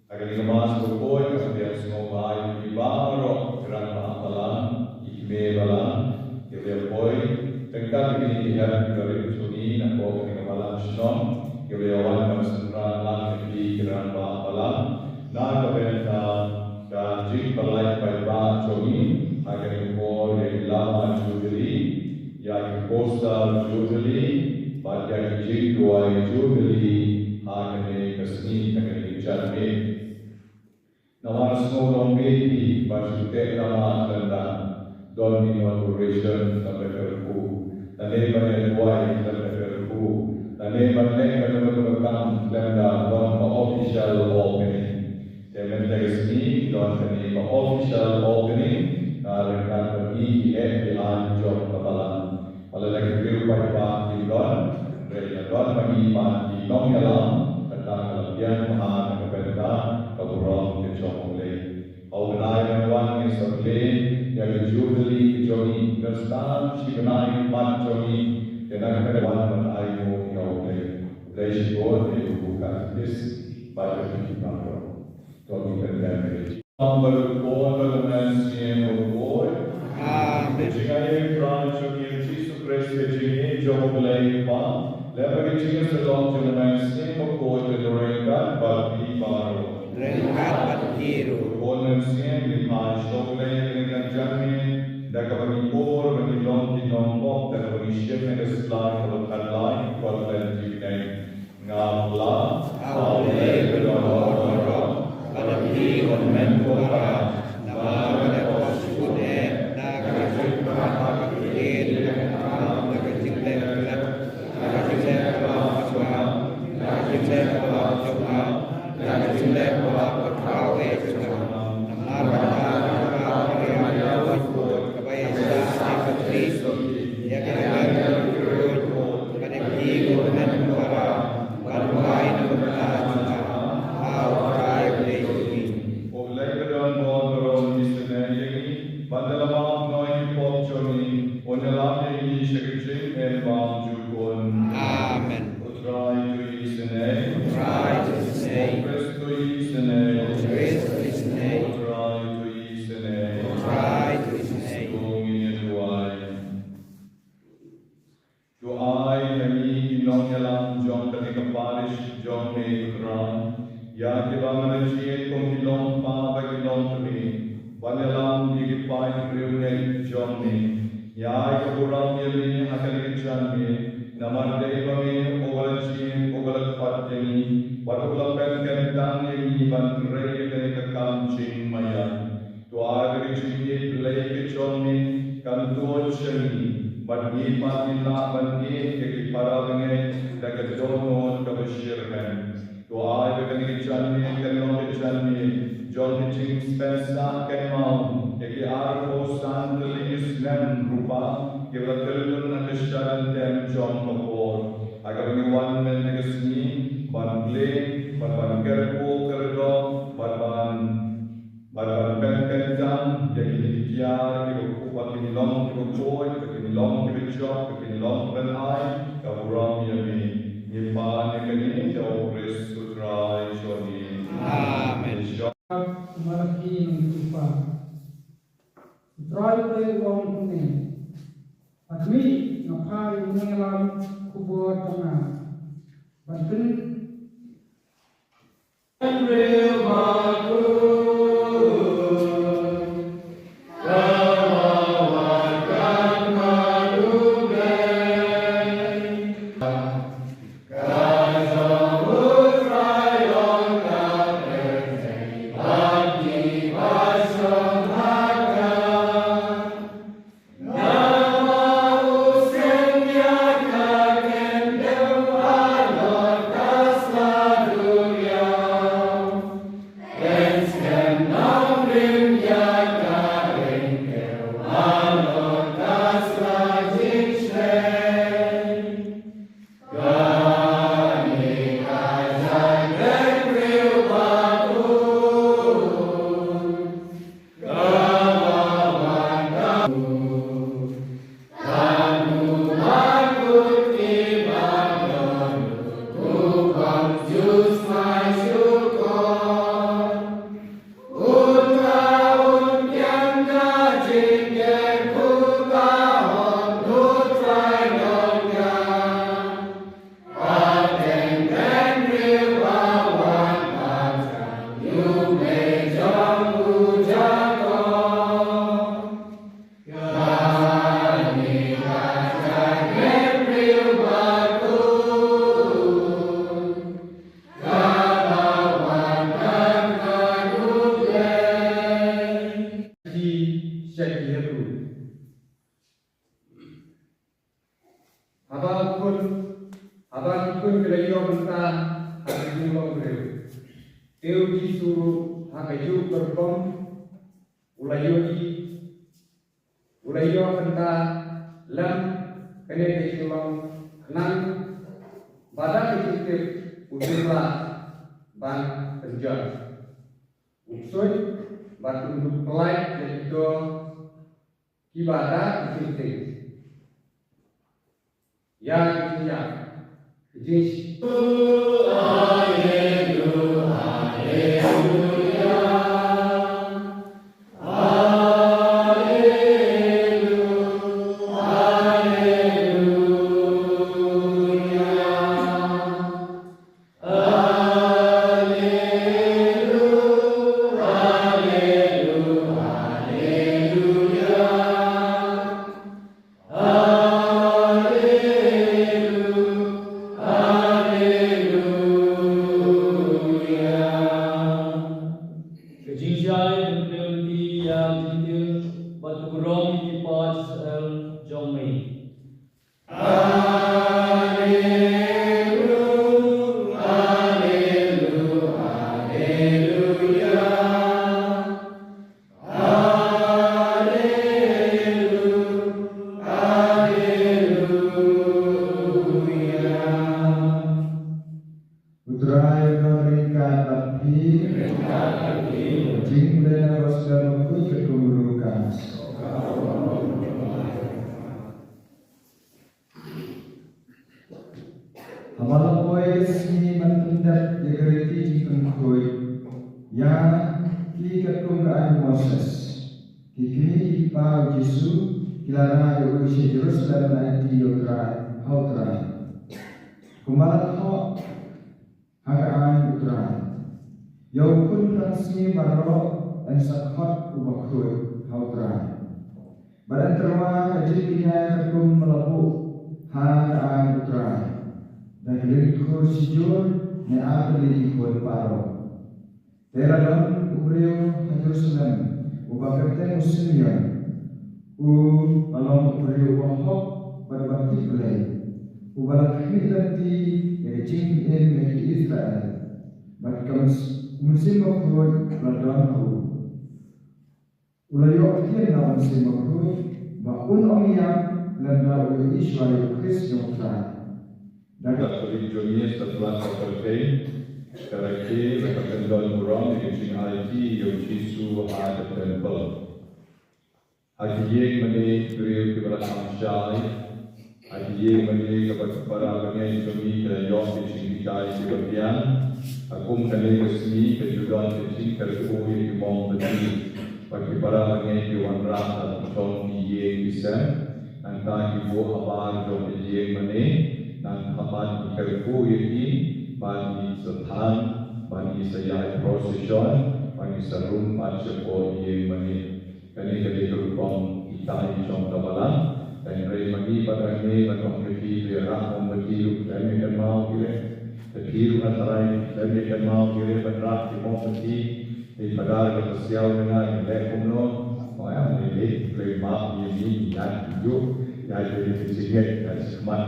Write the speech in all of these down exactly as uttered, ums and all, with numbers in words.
Ha kane ka Mass bakhuid, nga pdiang sngewbha ïa phi baroh ki rangbah balang, ki kmie balang, kiba ïa poi ryngkat bad kine ki hep kiba rit jong ngi napoh kane ka balang shnong, kiba ïa wan ban synran lang ïa phi ki rangbah balang na ka bynta ka jingpynlait paidbah jong ngi ha kane ka por ïa ki lama Jubilee, ïa ki poster Jubilee bad ïa ki jingduwai Jubilee ha kane ka sngi, ha kane ka janmiet. Namar sngewlong beit hi ba shu teh tama khlem da don inauguration khlem da kyrkhu, lane ban ïaduwai khlem da kyrkhu, lane ban leh kano kano ka kam khlem da don ka official opening. Te mynta ka sngi don kane ka official opening, ah, ryngkat bad ngi ki heh ki aiñ jong ka balang. Wat la ki briew paidbah kim don, hynrei la don ma ngi pat ki nongïalam, kata ka la pdiang bha na ka bynta ka burom ka jong U Blei. Ha u bnai ban wan ngin sa plie ïa ka Jubilee ka jong ngi, ka stad shi bnai pat jong ngi, te na ka bynta wan ban ainguh ïa U Blei. U Blei shibun ïa u Katekis bad ïa phi baroh. To ngin byrngem. Ïa ka Kpa bad ka Khun bad ka Mynsiem Bakhuid. Amen. Ka jingaiei U Trai jong ngi U Jisu Khrist, ka jingïeit jong U Blei Kpa, lem bad ka jingïasyllok jong U Mynsiem Bakhuid, ka don ryngkat bad phi baroh. Ryngkat bad phi ruh. Ko Mynsiem, ngi phai sha U Blei ha kane ka janmiet da kaba ngi pur, ba ngi long ki nongpop, da kaba ngi shim ïa ka slai kaba khatlai, kot lynti bneng. Nga pla ha U Blei ba don bor baroh, bad ha phi ko hynmen ko para, namar nga la ïoh sngewthuh na ka jingpynlong ka ktien, na ka kam, na ka jingleh, na ka jingleh kaba bha jong nga, na ka jingleh kaba bha jong nga, na ka jingleh kaba bha ka khraw eh jong nga. Namar kata ka Maria Bakhuid kaba ïaishah ïa ka Khrist, ïa ka Nongpynim Bakhuid, bad ïa phi ko hynmen ko para, ban duwai na ka bynta jong nga ha U Trai U Blei jong ngi. Ko Blei ba don bor baroh un isynei ïa ngi, bad un da la map noh ïa ki pop jong ngi, un ïalam ïa ngi sha ka jingim bymjukut. Amen. U Trai to isynei. U Trai to isynei. U Khrist to isynei. U Khrist to isynei. U Trai to isynei. U Trai to isynei. To ngin ïa duwai. To ai ha ngi ki nongïalam jong kane ka parish jong me, ko Trai, ïa kiba ngan jied kum ki long kpa bad ki long kmie, ban ïalam ïa ki paidbah riewngeit jong me. Ïa ai ka burom ïa me ha kane ka janmiet, namar dei ma me uba la jied, uba la khot ïa ngi, bad uba la pynkyntang ïa ngi ban trei ïa kane ka kam jingmaïan. To ai ba ka jingïeit Blei ka jong me kan tuid sha ngi, bad ngi pat ngin lah ban ïeit ïa ki para bangeit da ka dohnud kaba shitrhem. To ai ba kane ka janmiet kan long ka janmiet Jong ki jingspensah kynmaw ïa ki arphew san tylli ki snem rupa kiba la kyllut na ka shad ryntih jong ka por, ha kaba ngi wan mynta ka sngi ban plie bad ban kyrkhu kyrdoh bad ban bad ban pynkyndang ïa kine ki tiar kiba, ba kin long kiba khuid, ba kin long kiba jop, ba kin long kiban ai ka burom ïa me. Ngi pan ïa kane da u Khrist u Trai jong ngi. Amen. Malaki nang tupa. U Trai u Blei u ong kumne: Ha khmih, nga phah ïa une u lam khubor jong nga ban pyn Haba ki khun, haba ki khun ki la ïoh bynta ha ka jinglong briew, te u Jisu ruh ha kajuh ka rukom u la ïohi, u la ïoh bynta lem kane ka jinglong, khnang ba da ka jingtip un ïoh lah ban pynjot, u ksuid, bad un pyllait ïa kito kiba da ka jingtip. Ïa ka jingïap, ka jing- Ka jingshai jong u Trai, ïa ka jingtir bad ka burom ki paid Israel jong me. U Trai u don ryngkat bad phi. Jingpule na ka Gospel bakhuid katkum u Lukas. Haba la poi ka sngi ban pyndep ïa ka riti jingpynkhuid ïa ki katkum ka aiñ u Moses, ki kmie ki kpa u Jisu ki la rah ïa u sha Jerusalem ban aiti ïa u Trai, ha u Trai, kumba la thoh ha ka aiñ u Trai. Ïa u khun tang sngi baroh yn sa khot uba khuid ha u Trai. Bad yn tyrwa ka jingkñia katkum ba la buh ha ka aiñ u Trai da ka lyngkhuid shijur ne ar tylli ki khun baroh. Te la don u briew ha Jerusalem uba kyrteng u Simeon. U la long u briew uba hok bad uba tip Blei, uba la khmih lynti ïa ka jingpynim ïa ki Israel, bad kam s-, U Mynsiem Bakhuid u la don ha u. U la ïoh ktien na u Mynsiem Bakhuid ba un ong ïa u lymda u ïohi shuwa ïa u Khrist jong U Trai. Da ka Ka ri jong ngi sa pynlong ka pyrthei, ka rakhe, la ka pyndon burom ïa ka jingaiti ïa u Jisu ha ka templ. Ha ki ïing mane ki briew kiba la kham shai, ha ki ïing mane kaba ki para bangeit jong ngi ki la ïoh ki jinghikai kiba biang. Ha kum kane ka sngi ka ju don ka jingkyrkhu ïa ki mombati bad ki para bangeit ki wanrah ha la ki jong ki ïing ki sem. Nangta ki buh habar jong ki ïing mane, nangta bad ki kyrkhu ïa ki, bad ki sa than, bad ki sa ïaid procession, bad ki sa rung bad shapoh ïing mane. Kane ka dei ka rukom kita i jong ka balang. Hynrei ma ngi pat hangne ban ong ïa phi, phi rah mombati ruh khlem ïa kynmaw ki leh. Te phi ruh hynrei khlem ïa kynmaw ki leh ban rah ki mombati. Te pada ka pasiaw na nga ngi leh kumno. Ong em ngi leh khlem map ngi ngi ïaid juh ïaid ïa ki jingngeit ïaid shakhmat.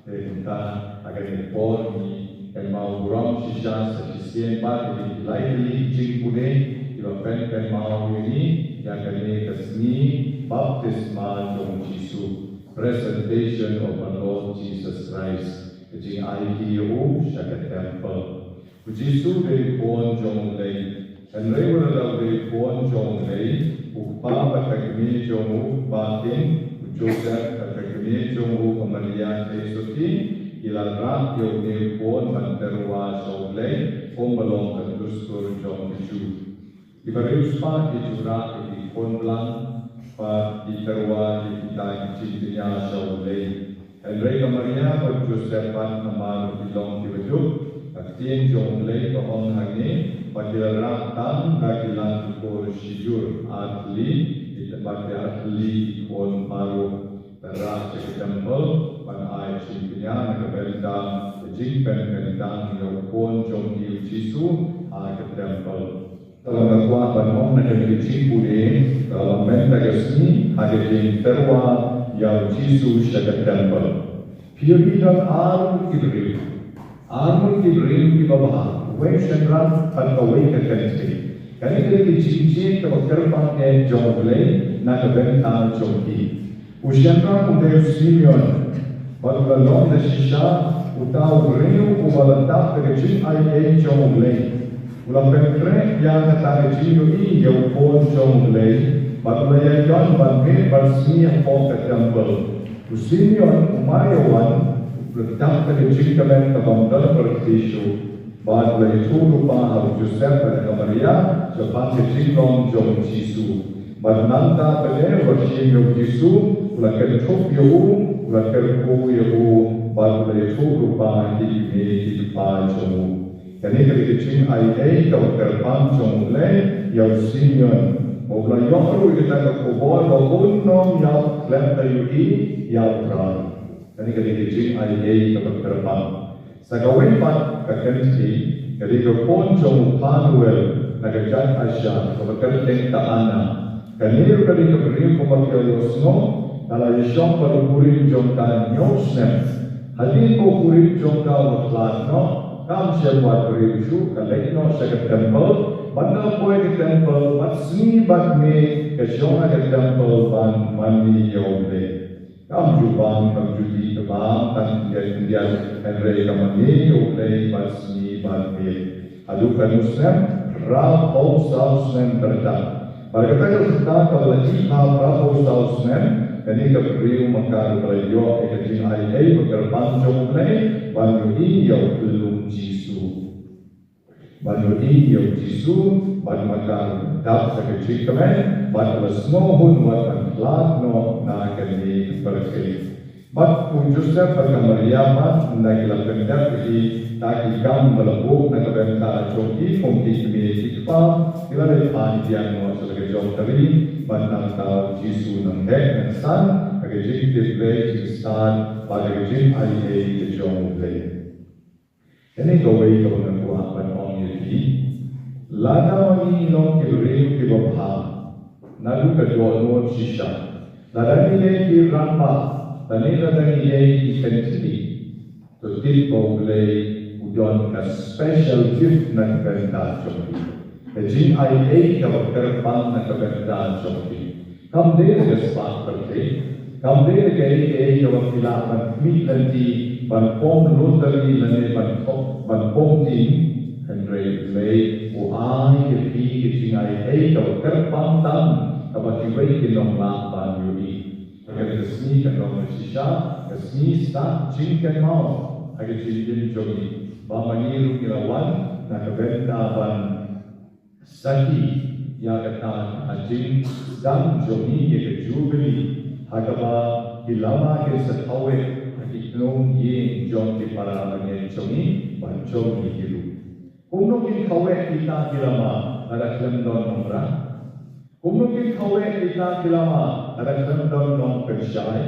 Te kumta ha kane ka por ngi kynmaw burom shisha sa shisien bad ïa ki lai tylli ki jingpule kiba pynkynmaw ïa ngi ïa kane ka sngi baptisma jong u Jisu, Presentation of our Lord Jesus Christ, ka jingaiti ïa u sha ka templ. U Jisu u dei u khun jong U Blei. Hynrei wat la u dei u khun jong U Blei, u kpa bad ka kmie jong u, u kpa kin, u Joseph bad ka kmie jong u ka Maria, te sotti ki la rah ïa une u khun ban tyrwa sha U Blei, kumba long ka dustur jong ki Jiw. Ki briew spah ki ju rah ïa ki khun blang bad ki tyrwa ïa kita ki jingkñia sha U Blei. Hynrei ka Maria bad u Joseph pat namar ba ki long kiba juk, ka ktien jong U Blei ka ong hangne ba ki la rah tang da ki langtur shijur, ar tylli, bad ki ar tylli ki khun baroh. Ki la rah sha ka templ ban ai jingkñia na ka bynta ka jingpynkyntang ïa u khun jong ki u Jisu ha ka templ. Te nga kwah ban ong na kane ka jingpule, ka la mynta ka sngi ha ka jingtyrwa ïa u Jisu sha ka templ. Phi ïohi don ar ngut ki briew, ar ngut ki briew kiba bha, uwei u shynrang bad kawei ka kynthei. Kane ka dei ka jingjied kaba kyrpang eh jong U Blei na ka bynta jong ki. U shynrang u dei u Simeon, bad u la long da shisha uta u briew uba la dap da ka jingaiei jong U Blei. U la pynkhreh ïa kata ka jingïohi ïa u khun jong U Blei, bad u la ïakhun ban mih barsngi hapoh ka templ. U Simeon u ma ïa wan, u la dap da ka jingkmen ka bym don pyrthei shuh. Bad u la ïathuh lypa ha u Joseph bad ka Maria shaphang ka jinglong jong u Jisu. Bad nangta pat u la shim ïa u Jisu, u la kynthup ïa u, u la kyrkhu ïa u, bad u la ïathuh lypa ha ki kmie ki kpa jong u. Kane ka dei ka jingaiei kaba kyrpang jong U Blei ïa u Simeon. Ba u la ïoh ruh ïa kata ka khubor ba un ym ïoh khlem da ïohi ïa U Trai. Kane ka dei ka jingaiei kaba kyrpang. Sa kawei pat ka kynthei, ka dei ka khun jong u Phanuel na ka jaid Asher, kaba kyrteng ka Anna. Kane ruh ka dei ka briew kaba phi la ïohsngew, ka la ïashong bad u kurim jong ka hynñiew snem. Hadien ba u kurim jong ka u la khlad noh, kam shym wad briew shuh, ka leit noh sha ka templ, bad ka poi ka templ, bad sngi bad miet ka shong ha ka templ ban mane ïa U Blei. Kam ju bam, kam ju dih ka bam, tang khyndiat khyndiat, hynrei ka mane ïa U Blei bad sngi bad miet. Haduh ka hynñiew snem, phra, phew, saw snem ka rta. Bad kata ka rta kaba la dih phra, phew, saw snem, kane ka briew ma ka ruh ka la ïoh ïa ka jingaiei ba kyrpang jong U Blei, ban ïohi ïa u khyllung Jisu. Ban ïohi ïa u Jisu, bad ma ka dap da ka jingkmen, bad ka la sngewhun wat ban khlad noh na kane ka pyrthei. Bad u Joseph bad ka Maria pat, ynda ki la pyndep ïa kita ki kam ba la buh na ka bynta jong ki kum ki kmie ki kpa, ki la leit phai biang noh sha la ka jong ka ri, bad nangta u Jisu nang heh nang san ha ka jingtip Blei jingstad bad ha ka jingaiei ka jong U Blei. Kane kawei kaba nga kwah ban ong ïa phi. Lada ma ngi long ki briew kiba bha naduh ka dohnud shisha, lada ngi dei ki rangbah, lane lada ngi dei ki kynthei, to tip ba U Blei U don ka special gift na ka bynta jong phi. Ka jingai ei kaba kyrpang na ka bynta jong phi. Kam dei da ka spah pyrthei. Kam dei da kaei kaei kaba phi lah ban khmih lynti, ban pom lottery lane ban thok, ban pom tim. Hynrei U Blei u ai ïa phi ka jingai ei kaba kyrpang tam kaba kiwei ki nonglah ban ïohi. Kane ka sngi kan long shisha ka sngi stad jingkynmaw ha ka jingim jong ngi, ba ma ngi ruh ngi la wan na ka bynta ban sakhi ïa kata ka jingsdang jong ngi ïa ka Jubili, ha kaba ki lama kin sa kaweh ha ki khnong ïing jong ki para bangeit jong ngi bad jong ngi ruh. Kumno kin kaweh kita ki lama lada khlem don nongrah? Kumno kin kaweh kita ki lama lada khlem don nongpynshai?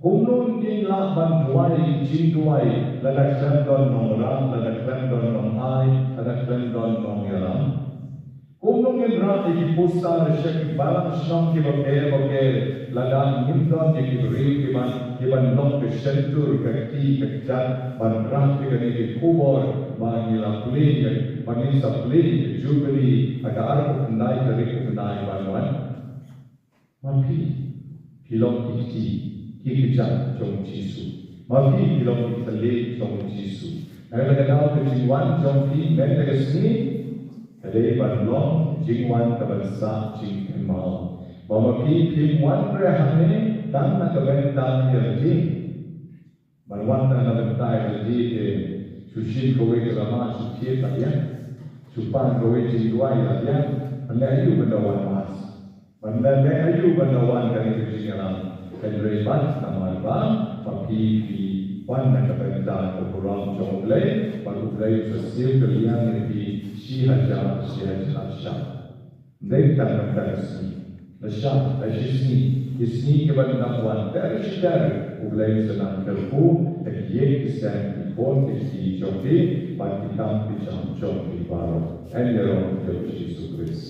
Kumno kin lah ban duwai jingduwai lada khlem don nongrah, lada khlem don nongai, lada khlem don nongïalam? Kumno ngin rah ïa ki poster sha ki balang shnong kiba pher ba pher lada ngim don ïa ki briew kiban, kiban long ka shyntur ka kti ka kjat ban rah ïa kane ka khubor ba ngi la plie, ba ngin sa plie ïa ka Jubili ha ka arphew khyndai tarik u bnai ban wan. Ma phi, phi long ki kti ki kjat jong u Jisu. Ma phi, phi long ki thylliej jong u Jisu. Namar kata ka daw ka jingwan jong phi mynta ka sngi ka dei ban long jingwan kaban sah jingkynmaw. Ba ma phi phim wan re hangne tang na ka bynta ïa lade. Ban wan tang na ka bynta ïa lade te shu shim kawei ka lama shu thied la biang, shu pan kawei jingduwai la biang. Ban leh aïu ban da wan mass? Ban leh aïu ban da wan kane ka jingïalam? Hynrei ban namar ba ma phi phi wan na ka bynta ka burom jong U Blei, bad U Blei u sa siew kylliang ïa phi shi hajar shi hajar shah. Dei tang na kata ka sngi, lashai, la shi sngi, ki sngi kiban dang wan, ter shi ter, U Blei un sa nang kyrkhu ïa ki ïing ki sem, ki khun ki kti jong phi bad ki kam ki jam jong phi baroh. Yn ïaroh ïa U Jisu Khrist.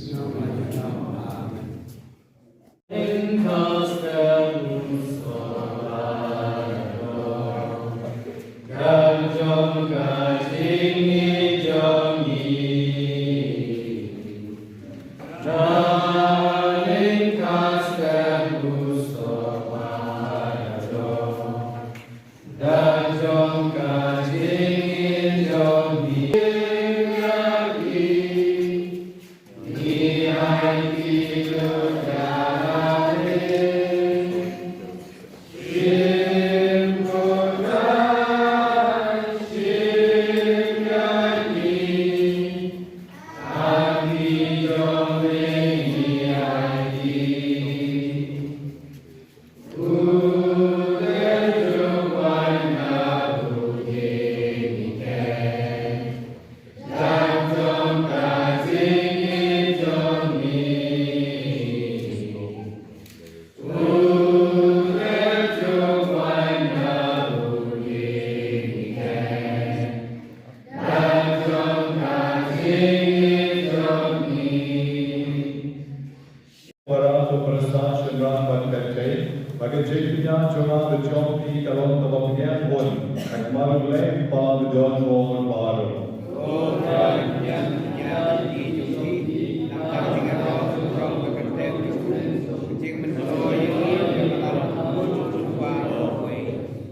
Para to para sa shynrang bad kynthei, ba ka jingpynïaid jong nga bad jong phi ka long kaba pynïaid bun ha khmat U Blei Kpa ba don bor baroh.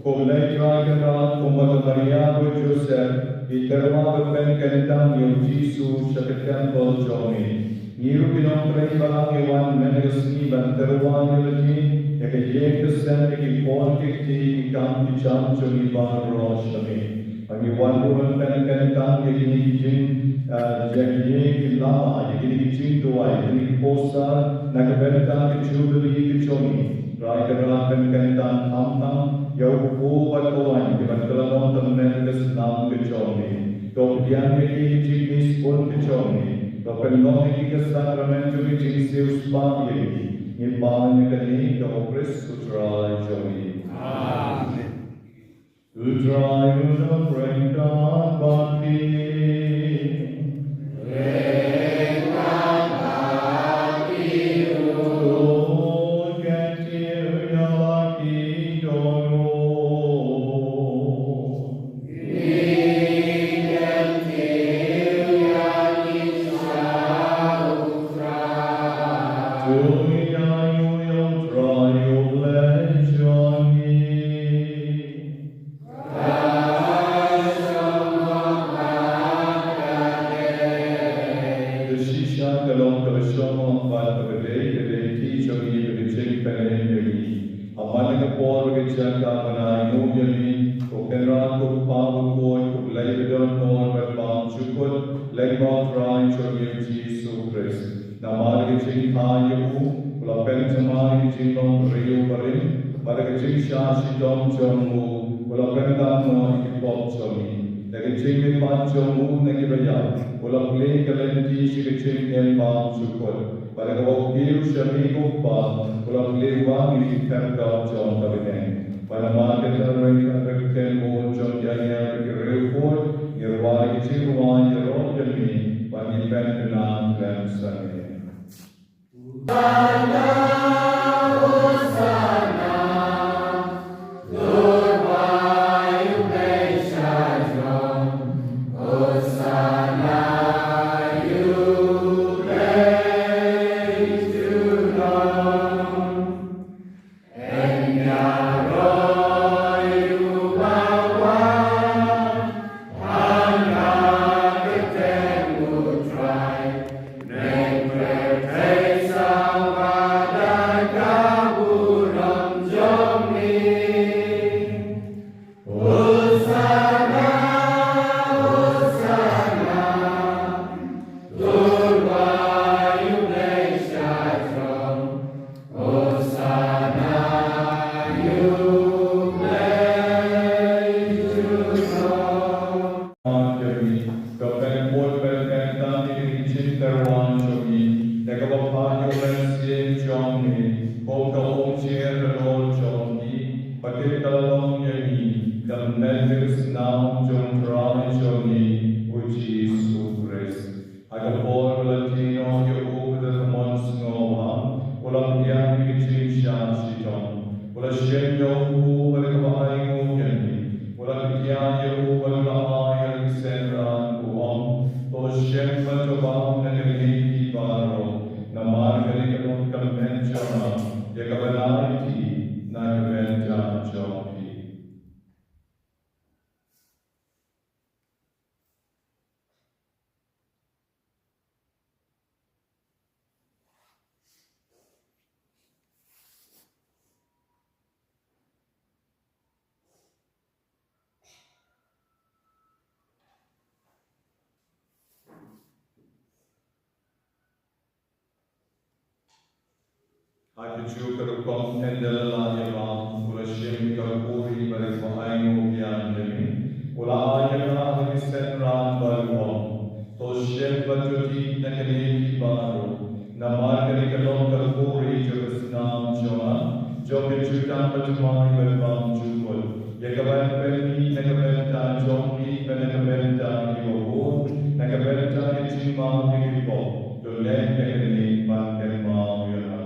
Ko Blei Trai Kynrad, kumba ka Maria bad u Joseph ki tyrwa ban pynkyntang ïa u Jisu sha ka templ jong me, ngi ruh ki nongtrei balang ngi wan mynta ka sngi ban tyrwa ïa lade, ïa ka ïing ka sem, ïa ki khun ki kti, ki kam ki jam jong ngi baroh sha me. Ba ngi wan ruh ban pynkyntang ïa kine ki jing, eh, ïa kine ki lama, ïa kine ki jingduwai, ïa kine ki poster na ka bynta ka Jubili ka jong ngi. Trai Kynrad, pynkyntang khamtam ïa u kpu bad u waiñ kiba kylla long tymmen ka snam ka jong ngi. To pdiang ïa ki ha ka jingmih shibun ka jong ngi. To pynlong ïa ki ka sakramen jong ka jingsiewspah ïa ngi. Ngi pan ïa kane ha u Khrist u Trai jong ngi. Amen. U Trai un da pyrkhat bad phi. Ïa u Trai U Blei jong ngi. Ka shisha ka long kaba shong bad kaba dei ka lynti jong ngi bad ka jingpynim ïa ngi. Namar ka por ba ka jaka ba ngi ainguh ïa me, ko Kynrad, ko Kpa bakhuid, ko Blei badonbor bad bymjukut, lem bad U Trai jong ngi U Jisu Khrist. Namar ka jingkha ïa u, u la pynthymmai ïa ka jinglong briew barim, bad ka jingshah shitom jong u, u la pyndap noh ïa ki pop jong ngi. Da ka jingmihpat jong u na kiba ïap, u la plie ka lynti sha ka jingim bymjukut. Bad da kaba kiew sha me ko Kpa, u la plie wang ïa ki kyrdan jong ka bneng. Bad namar kata, hynrei ka kyntien bun jong ki angel bad ki riewkhuid, ngi rwai ïa ka jingrwai ïaroh ïa me, bad ngi pynbna khlem sangeh. Ka pynbud pynkyntang ïa ka jingtyrwa jong ngi da kaba phah ïa U Mynsiem jong me kum ka umjer halor jong ngi, bad kin kylla long ïa ngi da ka met ka snam jong U Trai jong ngi U Jisu Khrist. Ha ka por ba la tie noh ïa u da ka mon sngewbha, u la pdiang ïa ka jingshah shitom. U la shim ïa u bad kaba ainguh ïa ngi, u la kdiah ïa u bad u la ai ïa ki synran, u ong, to shim bad to bam na kane phi baroh, namar kane ka long ka met jong nga, ïa kaba ngi ai na ka bynta jong phi. Ha kajuh ka rukom, hynda la ïa bam, u la shim ïa ka kuri bad kaba ainguh biang ïa me, u la ai ïa ka ha ki synran bad u ong, to shim bad to dih na kane phi baroh, namar kane ka long ka kuri jong ka snam jong nga, jong ka jutang bathymmai bad bymjukut, ïa kaban pynmih na ka bynta jong phi bad na ka bynta kiba bun, na ka bynta ka jingmap ïa ki pop. To leh ïa kane ban kynmaw ïa nga.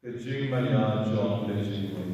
Ka jingmaïa jong ka jingmut.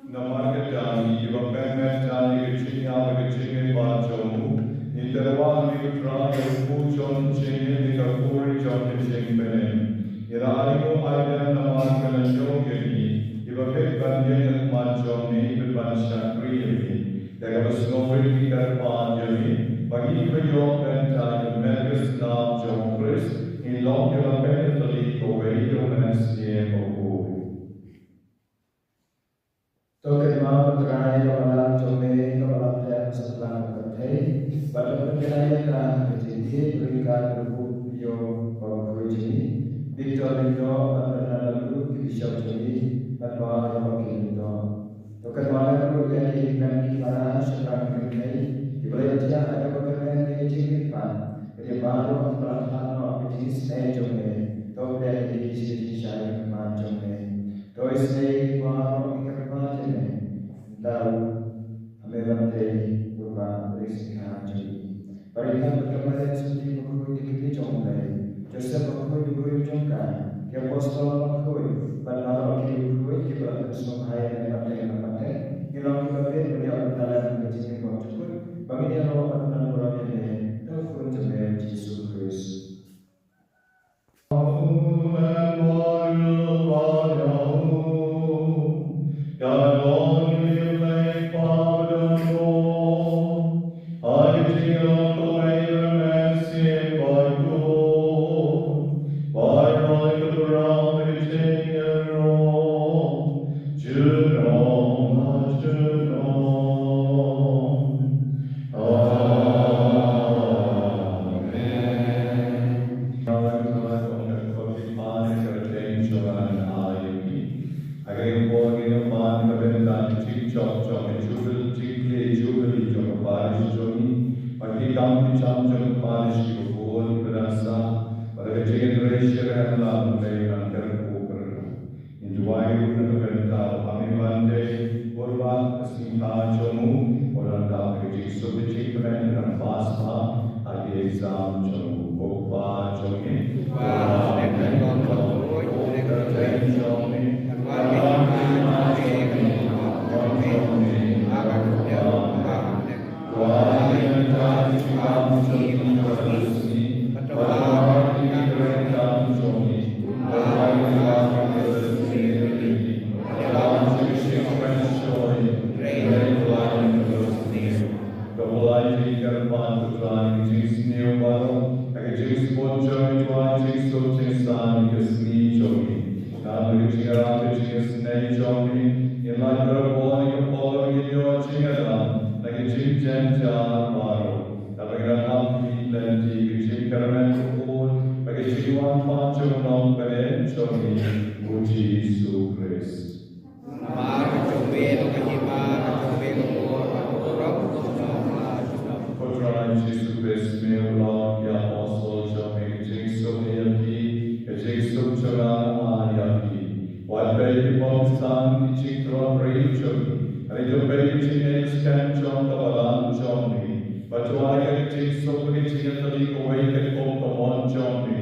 Namar kata, ngi kiba pynmynta ïa ka jingïap bad ka jingmihpat jong u, ngi tyrwa ha me ko Trai, ïa u Khun jong ka jingim, ïa ka kuri jong ka jingpynim. Ngi la ainguh aidem namar ka la ñiew ïa ngi, kiba bit ban ïeng ha khmat jong me bad ban shakri ïa me. Da kaba sngewrit ngi kyrpad ïa me, ba ngi kiba ïoh bynta ïa ka met ka snam jong u Khrist, ngin long kiba pynïatylli kawei ïa u Mynsiem Bakhuid. Trai ka balang jong me ka balang te ha satlak ka pyrthei. Bad ka pyrthei ka jingkit ryngkat ruh ïa ka bakhuid jong me. Victor Lyngdoh bad Bernard Lalu ki bishop jong me bad baroh ki lyngdoh. To kynmaw ruh ïa ki hynmen ki para shaphang ka pyrthei kiba la ïathiah ha kaba kyrmen ïa ka jingkyrpad. Ka dei baroh kiba la thad noh ka jingisynei jong me. To pdiang ïa ki sha ka jingshai kyrpad jong me. To isynei ïa baroh ki kyrpad jong me. Ynda ruh ha me ban tei, Kpa Ri Syngkha jong ngi. Bad ryngkat bad ka Maria Theisotti bakhuid, ki kmie jong U Blei, Joseph bakhuid u briew jong ka, ki apostol bakhuid bad baroh ki riewkhuid kiba la pynsngewbha ïa me pateng la pateng, ngi long kiba bit ban ïoh ban lem ha ka jingïakop jukut ba ngin ïaroh bad ban burom ïa me. Da u Khun jong me U Jisu Khrist. Amen. Nga wan ka wan ong ka kyrteng jong nga ha ïing jong nga. Ha kane ka por ngin ïa pan ka bynta ka jingshong jong ka jubili, jingkhleh jubili jong ka parish jong ngi. Bad ki kam ki jam jong ka parish kiba bun kiba dang sah. Bad ka jingïadei sha ka imlang Blei ngan kyrkhu kyrkhu. Ngin duwai ruh na ka bynta u Hami Bante, u Bah Syngkha jong u, u dang dap ka jingsuk ka jingkmen, u dang pass mark ha ki exam jong u. Ko Kpa jong ngi, ko Kpa jong ngi, ko Kpa jong ngi, ko Kpa jong ngi, Nga ka jingïarap ka jingïasnei jong ngi, ngi la kyrpad ïa ka por ba ngin ïoh jingïalam na ka jingjynjar baroh. Daba ngin ïalam ïa ka lynti ka jingkyrmen ka bun bad ka jingwan pat jong u Nongpynim jong ngi, U Jisu Khrist. Namar ka jong me ka hima, ka jong me ka bor, ka bor, ka bor. Ko Trai Jisu Khrist, me u la ong ïa ki apostol jong me, ka jingsuk ïa phi, ka jingsuk jong nga nga ai ïa phi. Wat peit ïa ki pop ki san, ki jingthrang briew jong ngi. Hynrei to peit ïa ka jingngeit skhem jong ka balang jong me. Bad to ai ka jingsuk bad ka jingïatylli kawei kat kum ka mon jong me.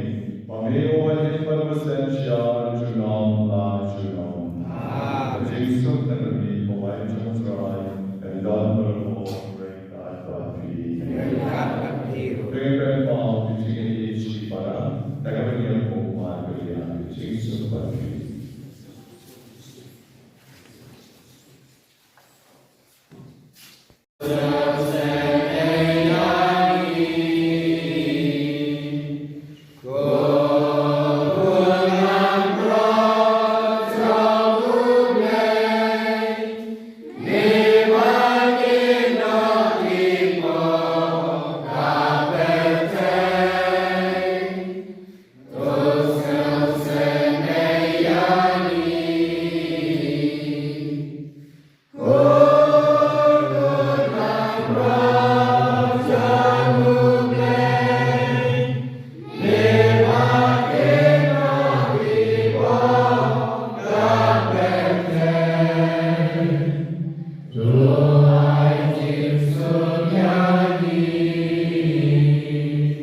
Ma me uba ïeit bad uba synshar junom la junom. Amen. Ka jingsuk na ka bynta ka wai jong U Trai kan don bad ka por ryngkat bad phi. Ryngkat bad phi ruh. Pynban pynpaw ka jingïeit shi para na ka bynta ka ummat ka liang ka jingsuk bad phi.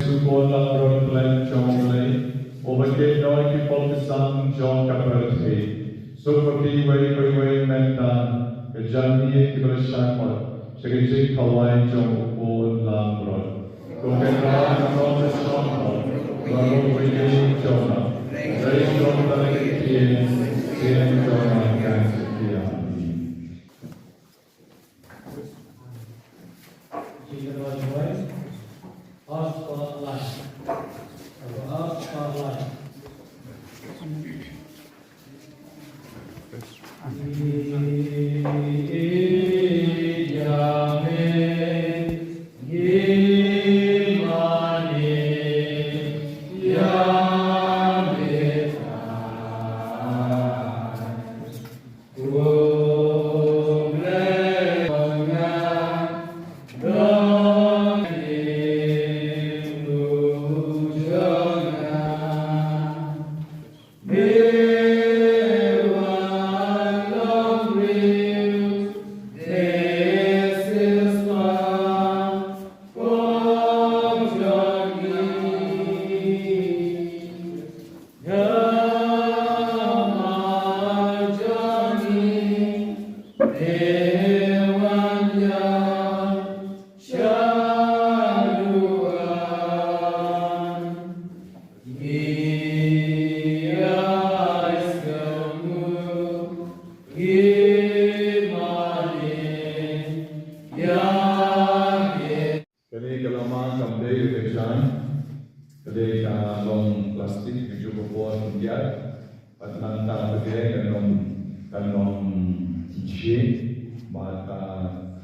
Suk u Lambrot Khlem jong U Blei, uba kynnoh ïa ki pop ki san jong ka pyrthei. Suk ïa phi iwei pa iwei mynta, ka jong ngi kiba la shah kot sha ka jingkhawai jong u Lambrot. Ko Kynrad jong ka shongkot, ba u pynïaid jong nga, dei jong ka la ktien, ktien jong nga kan sa pynïaid. Kane ka lama kam dei ka jaiñ, ka dei ka long plastik ka juh ka por ka kiad, bad nangta pat de kan long, kan long jaiñ, bad ka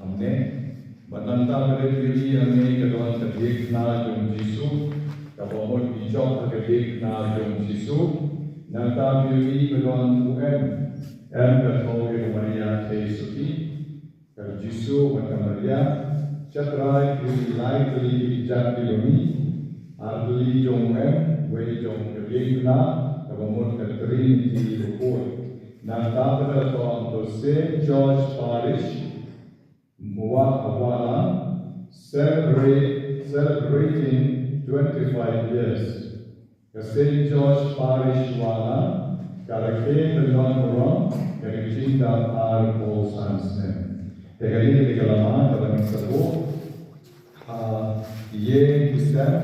khamne. Bad nangta pat de phi ïohi hangne ka don ka diengphna jong u Jisu, kaba mut ki jop ha ka diengphna jong u Jisu. Nangta phi ïohi ka don u em, em ka thoh ïa ka Maria Theisotti. Ka Jisu bad ka Maria, sha trai phi ïohi lai tylli ki kjat kiba mih, ar tylli jong u em, wei jong ka diengphna, kaba mut ka Trinity bakhuid. Nangta pat ka thoh to Saint George Parish, Mwa-, Mawallang, celebrate, celebrating twenty-five years. Ka Saint George Parish Mawallang, ka rakhe pynban burom ïa ka jingdap arphew san snem. Te kane ka dei ka lama kaba ngin sa buh ha ïing ki sem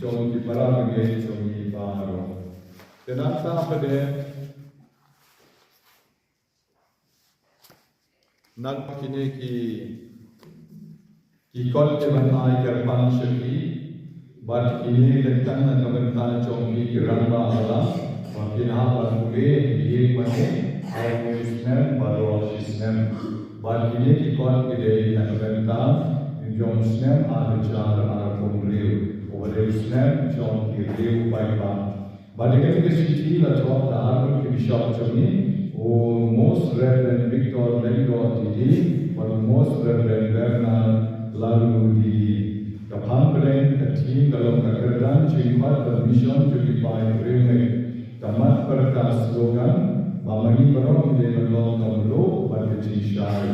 jong ki para bangeit jong ngi baroh. Te nangta pat de nang kine ki, ki kot kiban ai kyrpang sha ki, bad kine ki tang na ka bynta jong ki, ki rangbah balang, ba kin hap ban pule ïing mane, arngut snem, baroh shi snem. Bad kine ki kot ki dei na ka bynta jong u snem ar hajar arphew hynriew, uba dei u snem jong ki riew paidbah. Bad ïa kane ka shithi la thoh da arngut ki bishop jong ngi, u Most Reverend Victor Lyngdoh D D bad u Most Reverend Bernard Laloo D D. Ka phang bneng ka theme ka long ka kyrdan jingkhot bad mission jong ki paid riewngeit. Ka mat pyrta slogan ba ma ngi baroh ngi dei ban long ka mluh bad ka jingshai.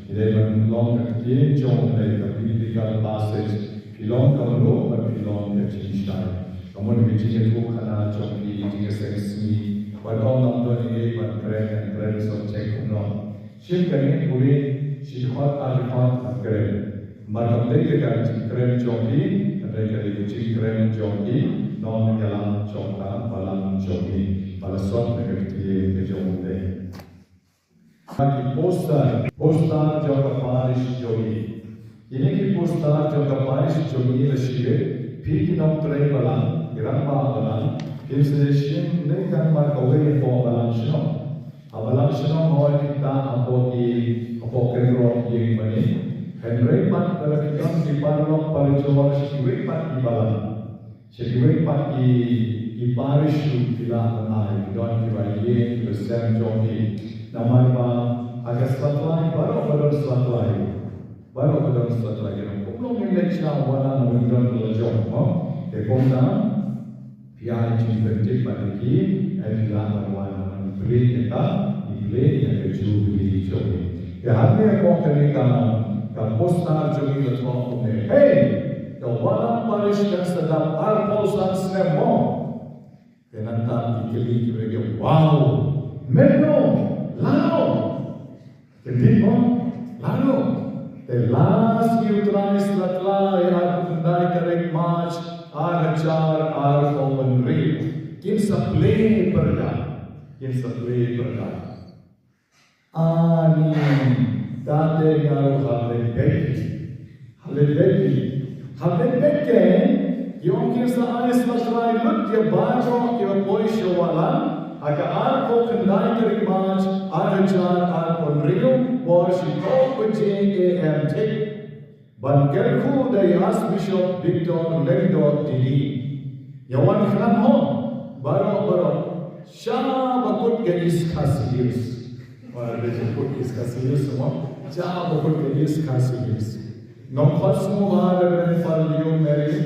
Ngi dei ban long ka ktien jong U Blei, ka biblical passage. Phi long ka mluh bad phi long ka jingshai. Ka mut ka jingïathuhkhana jong phi, ka jingïaseng sngi. Wat ong ngam don ei ei ban kren, ngan kren subject kumno. Shim kane, pule shi dkhot ar dkhot ban kren. Namar kam dei ka jingkren jong phi, ka dei ka jingkren jong ki nongïalam jong ka balang jong ngi, ba la sot na ka ktien ka jong U Blei. Ki poster, poster jong ka parish jong ngi. Kine ki poster jong ka parish jong ngi la shibit, phi ki nongtrei balang, ki rangbah balang, kin sa shim ne tang mar kawei hapoh balang shnong. Ha balang shnong hooid kita hapoh ki, hapoh kynroh ïing mane. Hynrei pat lada ki don ki paralok parajor sha kiwei pat ki balang. Sha kiwei pat ki, ki parish ruh phi lah ban ai, ki don kiba ïeit, kiba sem jong ki. Namar ba ha ka Slatlyng baroh ba don Slatlyng. Baroh ba don Slatlyng ki don. Kumno ngin leit sha Mawallang ba don la jong, mo? Te kumta phi ai jingpyntip bad ki, eh, phi lah ban wan ban plie ïa ka, plie ïa ka Jubilee jong ngi. Te hangne hapoh kane ka, ka poster jong ngi la thoh kumne. Hei! Ka Mawallang Parish kan sa dap arphew san snem mo. Te nangta ki kylli ki briew, wow! Mynno? Lano? Kyntien mo? Lano? Te last U Trai Slatlyng, arphew khyndai tarik March, ar hajar arphew hynriew. Kin sa plie pyrda. Kin sa plie pyrda. Ani, tate nga ruh hap leit beit. Hap leit beit. Hap leit beit kein, ïa ong ki sa ai sngewthuh lut ïa baroh kiba poi sha Mawallang ha ka arphew khyndai tarik March, ar hajar arphew hynriew, por shiteng baje A M thik. Ban kyrkhu da i Archbishop Victor Lyngdoh D D. Ïa wan khnang ho, baroh baroh, sha ba kut ka East Khasi Hills. Para de jingkut East Khasi Hills, semua. Jia ba kut ke East Khasi Hills. Nongkhot sngewbha Reverend Father Leo Mary,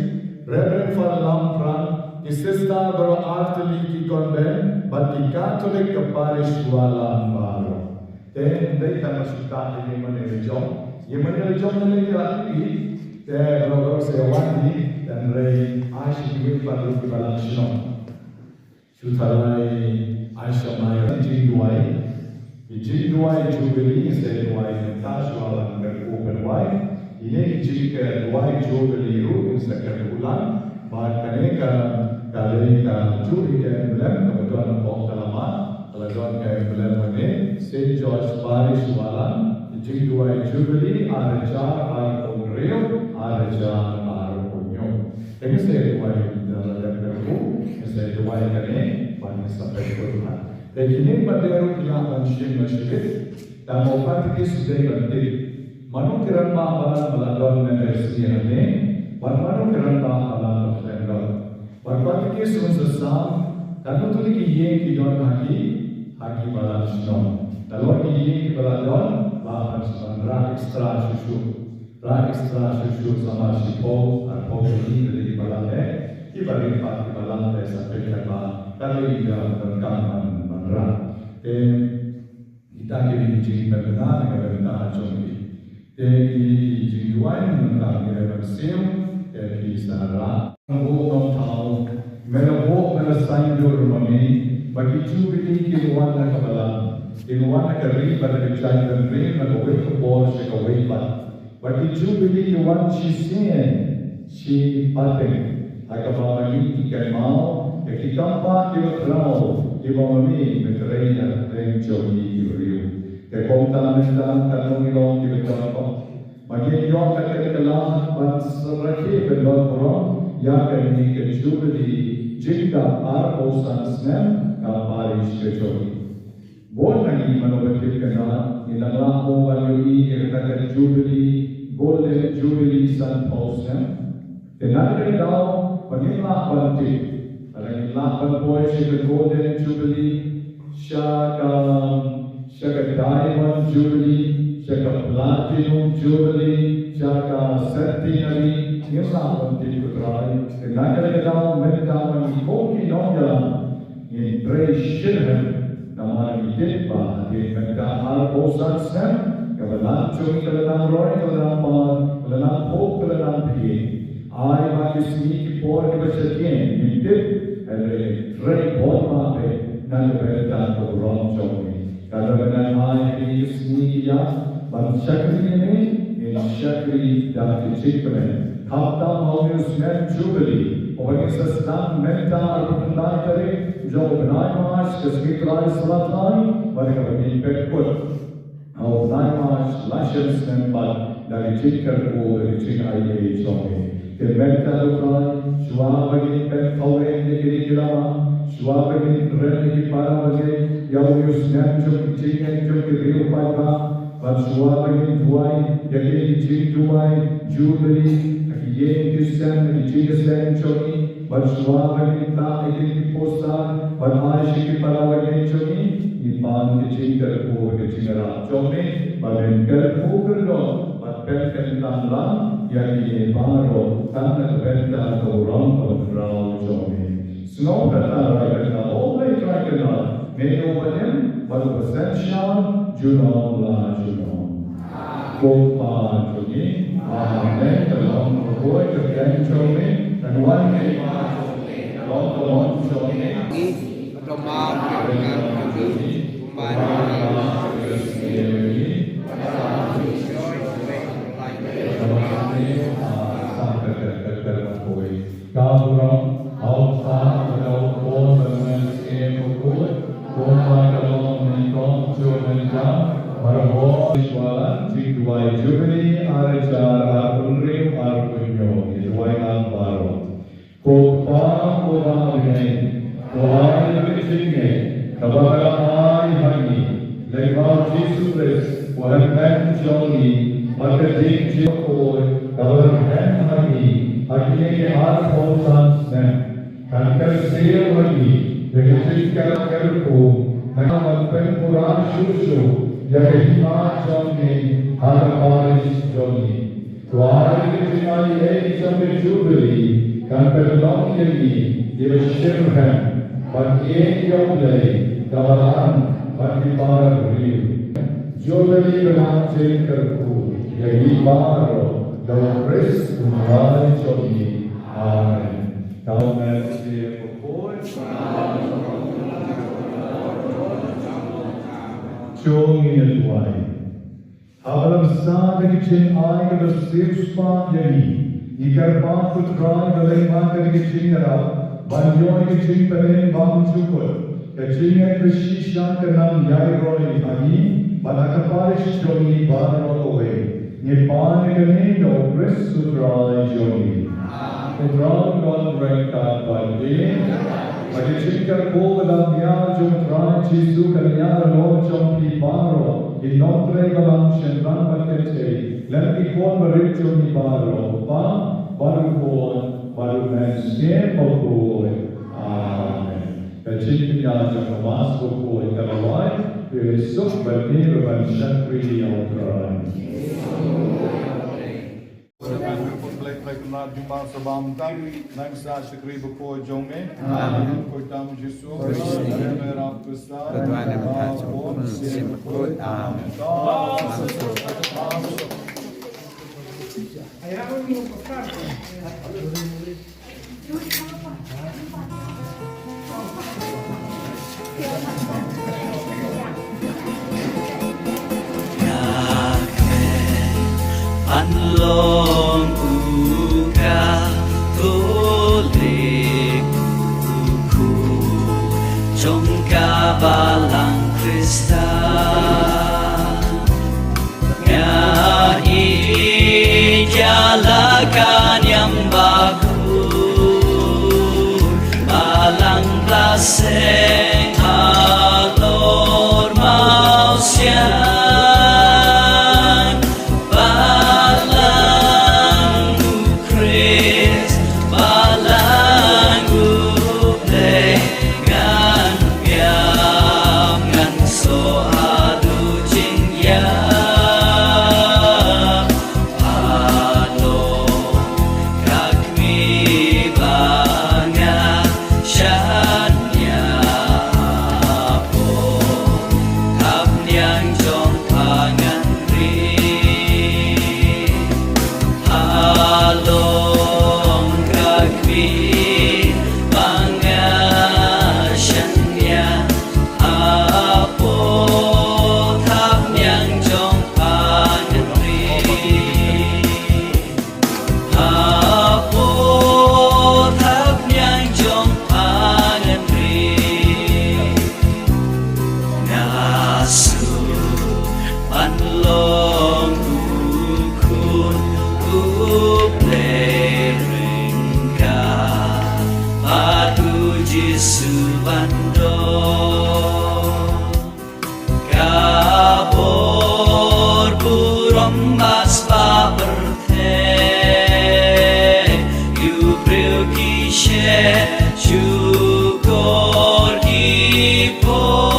Reverend Father Lam Pran, ki sister baroh artylli ki convent, bad ki Katholik ka parish Walan baroh. Te dei tang ba shu ktah ïa mane la jong. Ïa mane la jong ne lei ki rat ki. Te baroh baroh sa ïa wan hi, te hynrei ai sha kiwei pat ruh kiba lam shnong. Shu tharai ai sha mai ki jingduwai. Ki jingduwai Jubilee, ngin sa duwai mynta shuwa ban kyrkhu ban duwai. Kine ki jingduwai Jubilee ruh ngin sa kyrkhu lang. Bad kane ka, ka dei kajuh ïa ka emblem kaba don hapoh ka lama. Ka la don ka emblem mynne, Saint George Parish Walan, ki jingduwai Jubilee ar hajar arphew hynriew, ar hajar arphew hynñiew. Te ngin sa duwai da la dep kyrkhu, ngin sa duwai kane, bad ngin sa pyrkhat. Te kine pat de ruh ki lah ban shim la shibit, tang ba u katekist u dei ban tip mano ki rangbah balang ba la don mynta ka sngi hangne, bad mano ki rangbah balang ba khlem don. Bad u katekist un sa sam katno tylli ki ïing ki don ha ki, ha ki balang shnong. Nalor ki ïing kiba la don, lah ban, ban rah extra shuh shuh. Rah extra shuh shuh, sa ma shiphew, arphew tylli ki balang eh, kiba rit pat ki balang eh, sa peit katba, katba i da donkam ban, ban rah. Te kita ki dei ki jingpynbna na ka bynta jong ki. Te ki, ki jingduwai mynta ki dei ban siew, te ki sa rah. Nongbuh nongthaw, me la buh me la saiñdur ma ngi, ba ki Jubilee kin wan na ka balang, kin wan na ka ri bad na ka jaitbynriew, na kawei ka por sha kawei pat. Ba ki Jubilee ki wan shisien shipateng, ha kaba ma ngi ngi kynmaw ïa ki kam ba kiba khraw kiba ma ngi me trei ha ka bynta jong ngi ki briew. Te kumta mynta katno ngi long kiba don ko, ma ngi ïoh ka kylla ban sa rakhe ban don burom ïa kane ka Jubilee jingdap arphew san snem ka parish ka jong ngi. Bun na ngi mano ba tip kane, ngi dang lah mo ban ïohi ïa kata ka Jubilee, Golden Jubilee sanphew snem. Te na kata ka daw ba ngim lah ban tip, lada ngin lah ban poi sha ka Golden Jubilee, sha ka, sha ka Diamond Jubilee, sha ka Platinum Jubilee, sha ka Centenary, ngim lah ban tip, ko Trai. Te na kata ka daw mynta ba ngi kum ki nongïalam, ngin trei shitrhem namar ngi tip ba hadien mynta arphew san snem ka balang jong ngi ka la nang roi, ka la nang pan, ka la nang phuh, ka la nang plie. Ai ba ki sngi ki por kiba shadien ngin tip, hynrei trei bun bha beit na ka bynta ka burom jong ngi. Ka dei ba ngan ai ha kine ki sngi ki ïap ban shakri ïa me, ngin shakri da ka jingkmen. Khamtam ha une u snem Jubilee uba ngin sa sdang mynta arphew khyndai tarik jong u bnai March, ka sngi Trai Sabatai, bad kaba ngin pynkut ha u bnai March lashem snem pat da ka jingkyrkhu, da ka jingai ei jong ngi. Te mynta ko Trai, shuwa ba ngin pynkhaw ïa kine ki lama, shuwa ba ngin kren ïa ki para bangeit ïa une u snem jong ka jingngeit jong ka ri u paidbah, bad shuwa ba ngin duwai ïa kine ki jingduwai Jubilee ha ki ïing ki sem, ha ki jingïaseng jong ngi, bad shuwa ba ngin ktah ïa kine ki poster bad ai sha ki para bangeit jong ngi, ngi pan ka jingkyrkhu, ka jingïarap jong me ba men kyrkhu kyrdoh bad pynkyntang lang ïa kine baroh tang na ka bynta ka burom ka khraw jong me. Sngewbha kynmaw, kynmaw, O Blei Trai kynmaw, me uba im bad uba sem shaw junom la junom. Ko Kpa jong ngi, ba ha bneng, ka long ka burom ka kyrteng jong me, kan wan ka jingpynlong jong me, ka long ka mon jong me. Ngi, ka don ma ka kyrteng jong ngi, kumba ngi Ka burom, ha u Kpa, bad ha u Khun, bad ha u Mynsiem Bakhuid, kumba ka long mynta, juh mynta, baroh. Shuwa la jingduwai Jubilee ar hajar arphew hynriew arphew hynñiew, ngi duwai lang baroh. Ko Kpa uba ha bneng, to ai ïa ka jingngeit kaba me la ai ha ngi lyngba U Jisu Khrist U Hynmen jong ngi, bad ka jingjia kaba khuid kaba la rhem ha ngi ha kine ki arphew san snem kan kyrsiew ha ngi ïa ka jingkyrkhu Nangta ban pynpura shuh shuh ïa ka hima jong ngi ha ka parish jong ngi. To ai ka jingaiei jong ka Jubilee kan pynlong ïa ngi kiba shitrhem ban ïeng ïa U Blei, ka balang bad ki para briew. Jubilee ka long jingkyrkhu ïa ngi baroh da U Khrist U Trai jong ngi. Amen. Ka long ka jingkyrkhu. To ngin ïa duwai. Haba la bsa da ki jingai kaba siewspah ïa ngi, ngi kyrpad ko Trai ba leit ma ka da ki jingïarap ban ïoh ïa ki jingpynim bymjukut, ka jingngeit ba shisha kan nang ïaroh ha ngi bad ha ka parish jong ngi baroh kawei. Ngi pan ïa kane da U Khrist U Trai jong ngi. U Trai un don ryngkat bad phi. Bad ka jingkyrkhu ba dang ïa jong U Trai Jisu kan ïa la long jong phi baroh, ki nongtrei balang shynrang bad kynthei, lem ki khun barit jong ngi baroh, Kpa bad U Khun bad U Mynsiem Bakhuid. Amen. Ka jingpynïaid jong ka Mass Bakhuid ka la wai, to ïasuk bad ngi ruh ban shakri ïa U Trai. Blei Trai Kynrad jong ngi ba sah bam tam, nang sa shakri bakhuid jong me. Amen. Khuid tam Jisu. Amen. Rap Khrista. Khuid tam Jisu. Amen. Ban long u Katholik, u khun jong ka Balang Khristan. Nga ïeit ïa la ka niam bakhuid, Balang Blessing halor Mawsiang, Balang u Khrist, Balang u Blei, ngan biang ngan sah haduh jingïap. Halor ka kmie ba nga shaniah, hapoh thapniang jong pha ngan rit. Halor ka kmie ba nga shaniah, hapoh thapniang jong pha ngan rit. Hapoh thapniang jong pha ngan rit. Nga suk ban long u khun u Blei ryngkat bad u Jisu ban don. Ka bor burom ba spah pyrthei, ïa u briew ki shet, shukor ki poi.